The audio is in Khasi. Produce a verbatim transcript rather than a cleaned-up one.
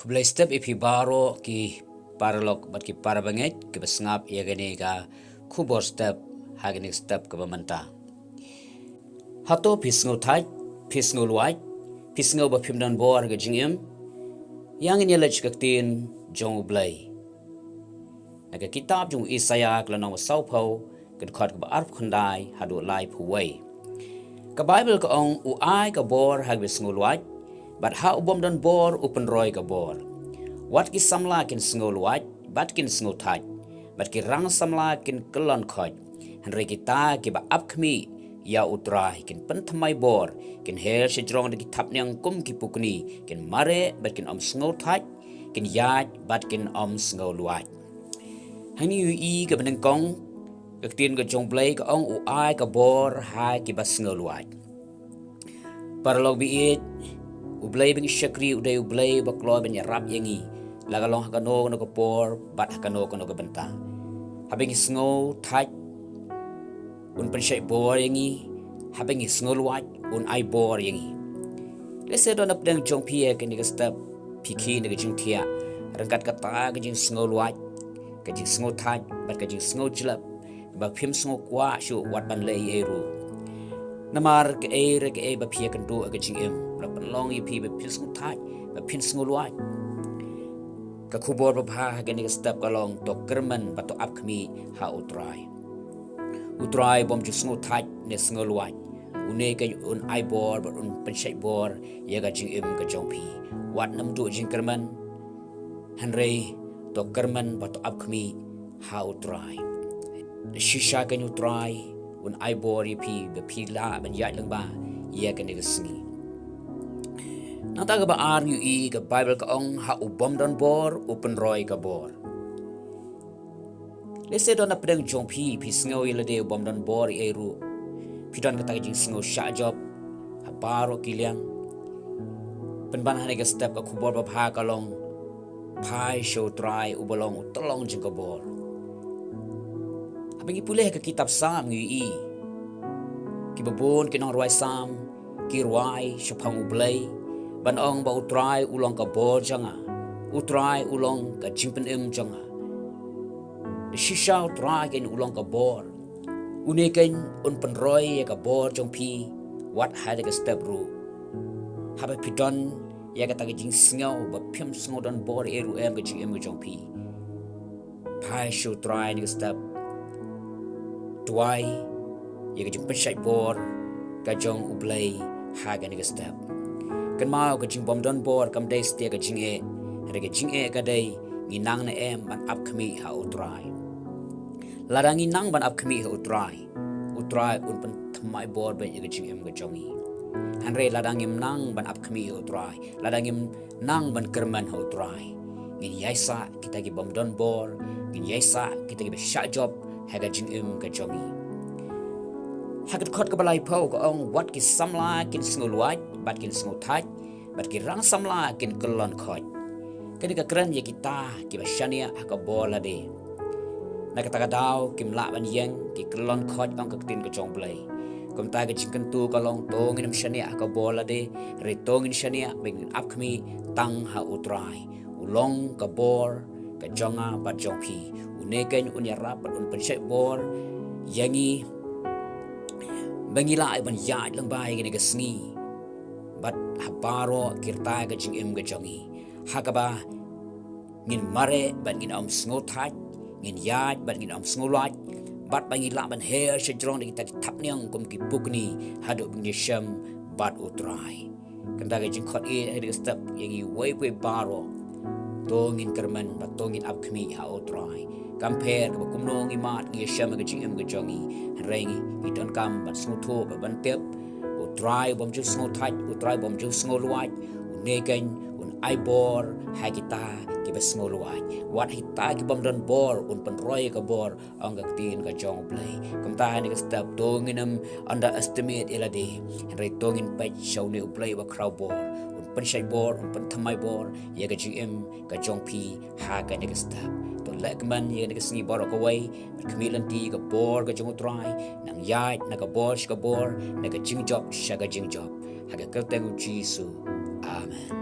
Blei step ïa phi baroh ki paralok bad ki parabangeit kiba sngap ïa kane ka khubor step ha kane ka step kaba mynta. Hato phi sngew thait, phi sngew luwait, phi sngew ba phim don bor ha ka jingim? Ïa ngin ïa leit sha ka ktien jong U Blei. Na ka kitab jong u Isaïah ka lynnong ba sawphew, ka dkhot kaba arphew khyndai haduh laiphew wei. Ka Baibl ka ong, u ai ka bor ha kiba sngew luwait, bad ha u bym don bor u pynroi ka bor. Wat ki samla kin sngew luwait bad kin sngew thait, bad ki rang samla kin kyllon khoit. Hynrei kita kiba ap khmih ïa U Trai kin pynthymmai bor, kin her sha jrong da ki thapniang kum ki pukni, kin mareh bad kin ym sngew thait, kin ïaid bad kin ym sngew luwait. Hangne ïohi kaba nyngkong, ka ktien ka jong U Blei ka ong, u ai ka bor ha kiba sngew luwait. Paralok ba ïeit, U Blei ba ngi shakri u dei U Blei ba kloi ban ïarap ïa ngi, la ka long ha kano kano ka por bad ha kano kano ka bynta. Haba ngi sngew thait, un pynshait bor ïa ngi. Haba ngi sngew luwait, un ai bor ïa ngi. Lehse don na pdeng jong phi ha kane ka step, phi khie na ka jingthiah ryngkat kata ka jingsngew luwait, ka jingsngew thait bad ka jingsngew jlep, ba phim sngew kwah shuh wat ban leh ei ei ruh. Namar kaei re kaei ba phi ïakynduh ha ka jingim, la pynlong ïa phi ba phin sngew thait, ba phin sngew luwait. Ka khubor babha ha kane ka step ka long, to kyrmen bad to ap khmih ha U Trai. U Trai u bym ju sngew thait ne sngew luwait. Une keiñ un ai bor bad un pynshait bor ïa ka jingim ka jong phi. Wat nym duh jingkyrmen, hynrei to kyrmen bad to ap khmih ha U Trai. Shisha keiñ U Trai un ai bor ïa phi ba phi lah ban ïaid lyngba ïa kane ka sngi. Nangta kaba ar ngi ïohi ka Baibl ka ong, ha u bym don bor u pynroi ka bor. Lehse don na pdeng jong phi, phi sngew ïa lade u bym don bor ei ei ruh. Phi don kata ka jingsngew shah jop ha baroh ki liang. Pynban ha kane ka step ka khubor babha ka long, phai sha U Trai uba long u tyllong jong ka bor. Haba ngi pule ha ka kitab Salm ngi ïohi kiba bun ki nongrwai Salm ki rwai shaphang U Blei, ban ong ba U Trai u long ka bor jong nga, U Trai u long ka jingpynim jong nga. Shisha U Trai keiñ u long ka bor. Une keiñ un pynroi ïa ka bor jong phi wat ha kane ka step ruh. Haba phi don ïa kata ka jingsngew ba phim sngew don bor ei ei ruh ha ka jingim ka jong phi, phai sha U Trai ha kane ka step. Duwai ïa ka jingpynshait bor ka jong U Blei ha kane ka step. Kynmaw, ka jingbym don bor kam dei satia ka jingeh. Hynrei ka jingeh ka dei, ngi nang ne em ban ap khmih ha U Trai. Lada ngi nang ban ap khmih ha U Trai, U Trai un pynthymmai bor beit ïa ka jingim ka jong ngi. Hynrei lada ngim nang ban ap khmih ha U Trai, lada ngim nang ban kyrmen ha U Trai, ngin ïaisah kita ki bym don bor, ngin ïaisah kita kiba shah jop ha ka jingim ka jong ngi. Ha ka dkhot kaba laiphew ka ong, wat ki samla kin sngew luwait bad kin sngew thait, bad ki rang samla kin kyllon khoit. Kane ka kren ïa kita kiba shaniah ha ka bor lade. Na kata ka daw kim lah ban ïeng, ki kyllon khoit, ong ka ktien ka jong U Blei. Kumta ka jingkyntu ka long, to ngin ym shaniah ha ka bor lade, hynrei to ngin shaniah ba ngin ap khmih tang ha U Trai. U long ka bor ka jong nga bad jong phi. Une keiñ un ïarap bad un pynshait bor ïa ngi ba ngi lah ban ïaid lyngba ïa kane ka sngi bad ha baroh ki rta ka jingim ka jong ngi, ha kaba ngin mareh bad ngin ym sngew thait, ngin ïaid bad ngin ym sngew luwait, bad ba ngi lah ban her sha jrong da kita ki thapniang kum ki pukni haduh ba ngin ïashem bad U Trai. Kynta ka jingkhot ïa ka step ïa ngi wei wei baroh, to ngin kyrmen bad to ngin ap khmih ha U Trai. Kam pher kaba kumno ngi mad ngi ïashem ha ka jingim ka jong ngi, hynrei ngi donkam ban sngewthuh bad ban tip, U Trai u bym ju sngew thait, U Trai u bym ju sngew luwait. Une keiñ un ai bor ha kita kiba sngew luwait. Wat ha kita ki bym don bor un pynroi ka bor, ong ka ktien ka jong U Blei. Kumta ha kane ka step to ngin ym underestimate ïa lade, hynrei to ngin peit sha une U Blei uba khraw bor, un pynshait bor, un pynthymmai bor ïa ka jingim ka jong phi ha kane ka step. To lehkmen ïa kane ka sngi baroh kawei bad khmih lynti ka bor ka jong U Trai, nang ïaid na ka bor sha ka bor, na ka jingjop sha ka jingjop. Ha ka kyrteng U Jisu. Amen.